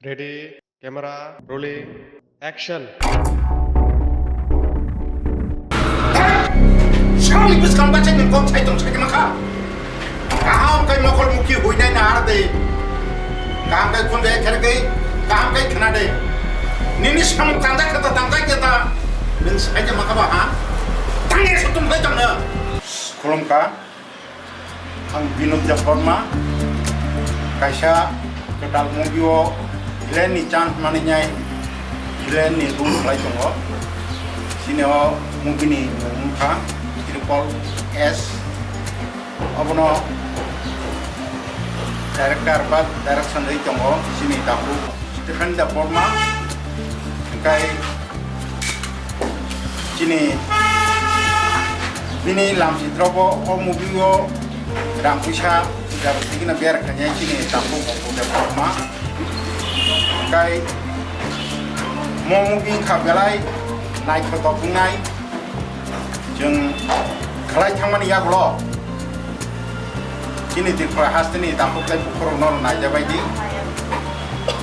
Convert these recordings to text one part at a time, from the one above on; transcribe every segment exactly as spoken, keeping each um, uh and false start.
Ready, camera, rolling, action. Samni bwskang bacha ni kok sai tong sai ma kha. Kaham kai mokol mukhi huinai na ar de. Kaham kai khunde kher kai, kaham kai khna de. Nini samung tangda khata tangda khata. Nini sai ma kha ba ha. Tangye sutum bai tong na. Khulumkha. Ang Binod Debbarma, kaisa kwtal movie o villain ni chance manwi nai villain ni role khlai tongo. Chini o movie ni mung wngkha Triple S. Obono director ba direction rwi tongo chini takhuk Stephen Debbarma. Hwnkhe chini bini lamchit rokbo o movie o rang puisa puja rok twi kheno ber khainai chini takhuk Buddha Debbarma. Hwnkhe mo movie wngkha belai naithotok wngnai. Chwng khlai thangmani yagulo chini Tripura hasteni takhuk tei bukhurokno naijabaidi.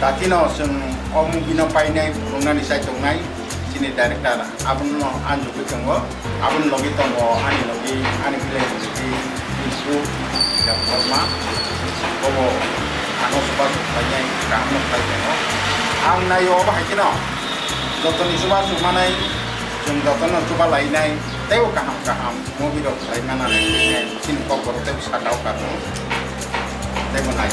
Datino chwng o movie no painai phunuknani chai tongnai chini director abono anjugwi tongo. Aboni logi tongo ani logi ani villain ni logi Bishu Debbarma. Bobo ano chubachu khlainai kaham no khlai tongo. Ang naio obo hai kheno jotoni chubachu manai chwng jotono chuba lainai teibo kaham kaham movie rok khlai mana nai chini kokborok tei saka o kar o teibo nai.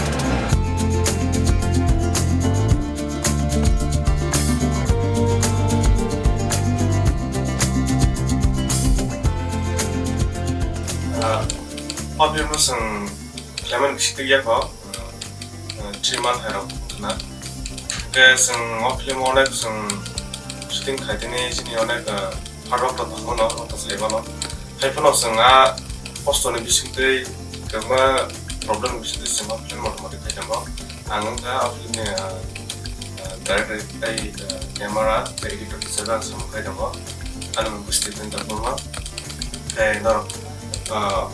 Ah, o film no chwng khlaimani bisi twi ya kho, ah, three month hai rok wngkha na. Hwnkhe chwng o film o onek chwng shooting khai tini chini onek, ah, hard work rok tongmano, o to sai mano. Hai phano chwng a kosto ni bising twi kwbangma problem ni bising twi chwng o film mota moti khai tongo. Ang wngkha o film ni, ah, ah, director tei, ah, camera tei editor hisabe ang samung khai tongo. Ani mung Stephen Debbarma. Tei norok, ah,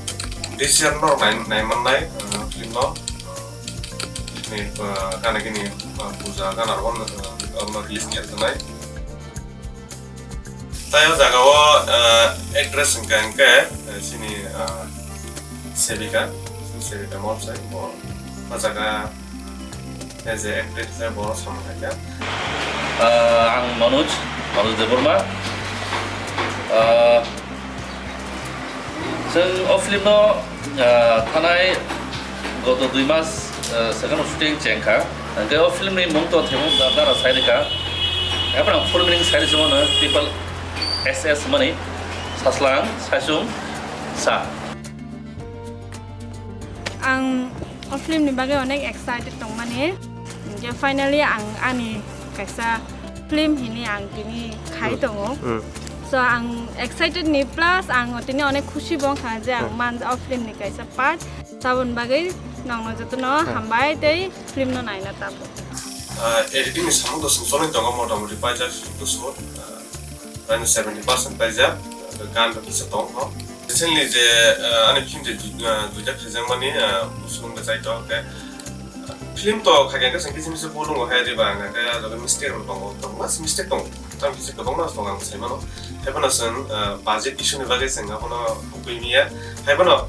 this year norok nai, nai mannai, ah, film no. Ah, ni, ah, gana gini, ah, puja gana rok, ah, release ni tongnai. Tai o jaga o, ah, actress hwnkha hwnkhe, ah, chini, ah, Sevika, Sevika Molsai, bo o jaga as a actress khe bo samung khaikha. Ah, ang Manoj, Manoj Debbarma. Ah, chwng o film no, ah, thanai goto dui mas, ah, second shooting chengkha. Hwnkhe o film ni mung to themung da-, dara sai rwkha. Ephano ang full meaning sai rwchimo no Triple S S mani saslang saisung sa. Ang o film ni bagwi onek excited tongmani. Hwnkhe finally ang ani kaisa film hini ang tini khai tongo. So ang excited ni plus ang tini onek khusi bo wngkha je ang man o film ni kaisa part. Saboni bagwi nokno jotono hambai tei film no naina tabuk. Ah, editing ni samung to songchornai tongo, motamoti paijak shoot to shoot, ah, raini seventy percent paijak, gan rok kisa tong kho. Recently je, ah, ani film je du-, ah, duita khaijakmani, ah, busung de chai tongo khe, ah, film to khaikhe khe chwng kisa misa bolongo hai riba ang khe ah jaga mistake rok tongo, tongo mas mistake tongo, tam kisa kwbangma tongo ang sai mano. Hai phano chwng, ah, budget issue ni bagwi chwng abono hukui miya, hai phano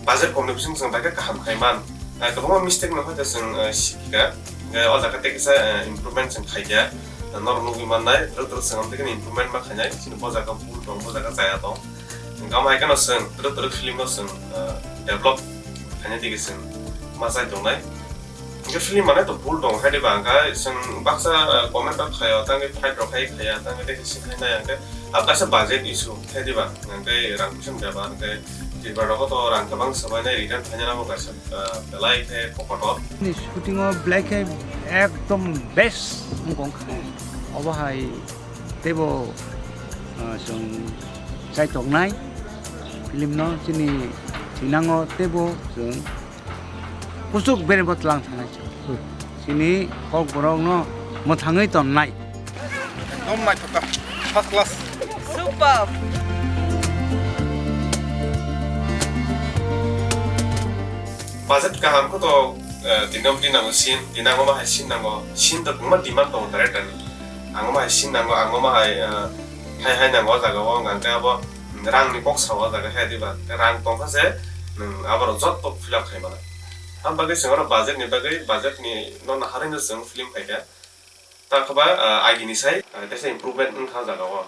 budget kom ni bising chwng bai khe kaham khai man. Ah, kwbangma mistake no hoite chwng, ah, sikha. Hwnkhe o jaga tei kisa, ah, improvement chwng khaikha. Ah, norok nugwi mannai, twrwk twrwk chwng amtwi kheno improvement ma khainai. Chini bo jaga bul tong, bo jaga chaya tong. Hwnkhe omo hai kheno chwng twrwk twrwk film no chwng, ah, develop khainai tei chwng ma chai tongnai. Hwnkhe film mane to bul tong hai diba, hwnkhe chwng baksa, ah, comment rok khaio, tangwi fight rok khai khaiya, tangwi tei kisa khai nai, hwnkhe abo kaisa budget issue khai diba, hwnkhe rang kuchung beba, hwnkhe Tripura rogo to rang kwbang swbainai return khainai abo kaisa, ah, belai khe kokotor. Ni shooting o belai khe ekdom best wngkha. Obo hai teibo, ah, chwng chaitok nai film no chini thinango teibo chwng Kuchuk bere bo tlang thangnai. Hmm. Chini kokborokno mwthangwi tonnai. Ekdom naithok kha. First class. Super. Budget kaham khe to, Tini omo tini nango sin, tini ang omo hai sin nango, sin to kwbangma demand tongo director ni. Ang omo hai sin nango, ang omo hai hai hai nango o jaga o, hwnkhe abo rang ni kok sao o jaga hai diba, rang tongkha se nwng aborok jotto fill up khai mano. Ang bagwi chwng oro budget ni bagwi, budget ni no naharwi no chwng film khaikha. Ta khe ba idea ni sai teisa improvement wngkha o jaga o.